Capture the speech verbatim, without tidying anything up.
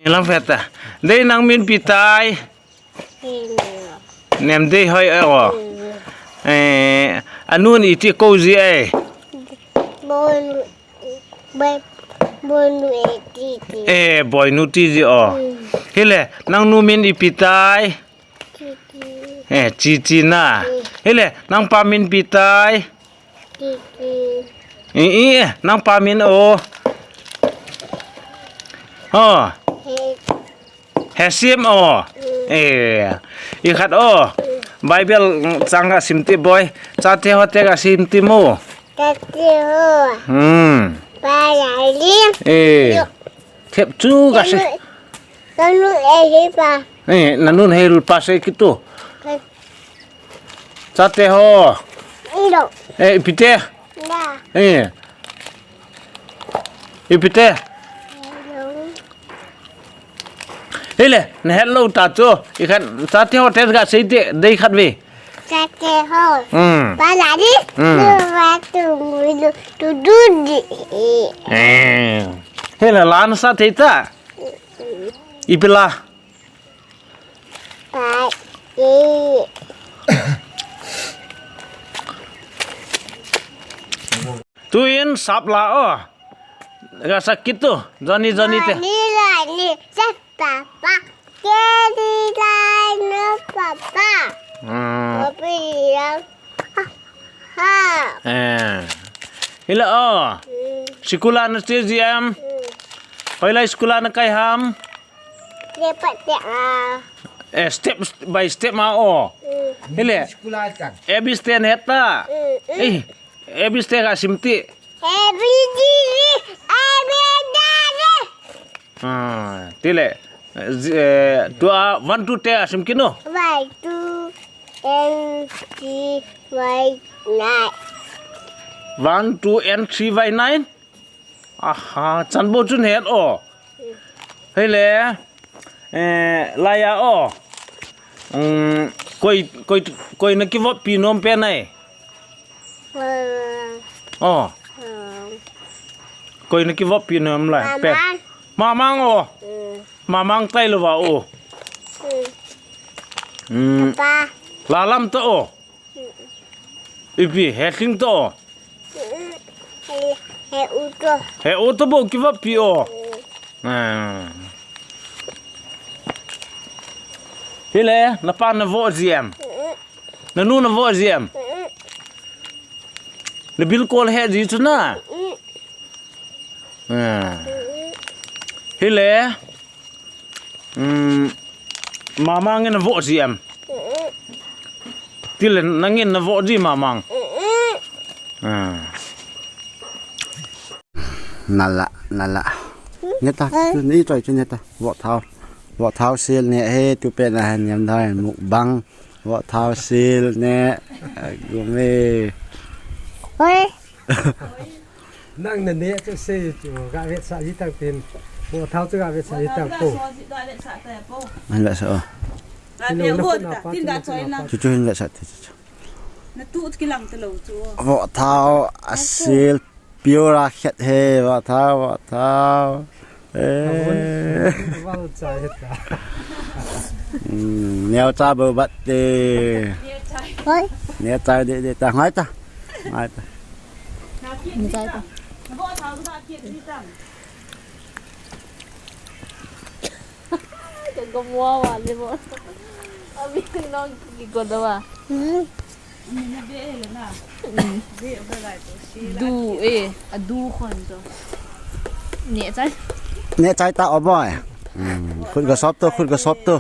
Lam phet ta. Dei, nang min ipi tai? Nem Deihoi o. Eh, anun iti kou ji ai? Bonu, bonu e titi. Eh, Boinu tiji o. Hile, nangnu min ipi tai? Titi. Eh, Chichi na. Hile, nangpa min ipi tai? Titi. I, i, eh, nangpa min o. O. He. Hesim o. Eh, ikhat o. Bible chang gasim ti boi. Chate ho te gasim ti mo. Chate ho. Hmm. Pa ya li. Eh. Thep chu gasi. Kanu, kanu e hi pa. Eh, nanun hel pa se kitu. Chate ho. Ilo. Eh, ipi te. Da. Eh. Ipi te. Ilo. Hile, nahet lou ta chu. Ikhat, chate ho te gasei te, dei khat ve. Chate ho. Hmm. Pa la di. Hmm. Tu va tu mu tu du di. Eh. Hile, la nasa thei ta. Ipi la. Pa, e. Tuin sap la o. Gasa kit tu. Johnny, Johnny te. Lani, lani, sa papa. Kedi lani papa. Hmm. Papi ya. Ha. Eh. Hila o. Hmm. Sikula na che ji em. Hmm. Hoilai sikula na kai ham. Lepat te a. Eh, step by step ma o. Mm. Hile. School a kan. A B C te het ta. Mm, mm. Eh, A B C te gasim ti. A B C, A B C. Ah, tile. Eh, tua one, two te gasim kit no. One, two, and three, five, nine. One, two, and three, five, nine. Aha, chan bou chun het o. Hile, eh, laiya o. Um, koi, koi, koi na kivop pi nom pen ai. O. Koi na kivop pi nom lai pen. Mamang. Mamang o. Mm. Mamang tai lou va o. Mm. Mm. Papa. Lalam ta o. Ipi, he tling to. He, he u to. He u to bou kivop pi o. Ah. Hile, napa na vo ji em. Nanu na vo ji em. Na bilkol he ji chu na. Ah. Hile. Um, Mamang in na vo ji em. Tile nangin na vo ji Mamang. Ah. Nala, nala. Neta, ni choi chu neta. Vo thao. Vo thao sil ne he tu pe na han yam dai mukbang. Vo thao sil ne. Gume. Oi. Nang na ne chu sei chu ga vetsah ji tang tin. Vo thao chu ga vetsah ji tang po. Hin vetsah o. Chu chu hin vetsah te chu. Na tu kilang te lo chu. Vo thao a sil pure a khet he, vo thao, vo thao. Eh. Val chai ta. Hmm, neo cha bo bat te. Hoi. Neo cha de de ta, ngai ta. Ngai ta. Ngai ta. Ka gam wa wa le mo. Abi nong ki ko da wa. Hmm. Du, eh, a du khon to. Ne chai. Ne chai ta o boy. Hmm. Khut ga sop to, khut ga sop to.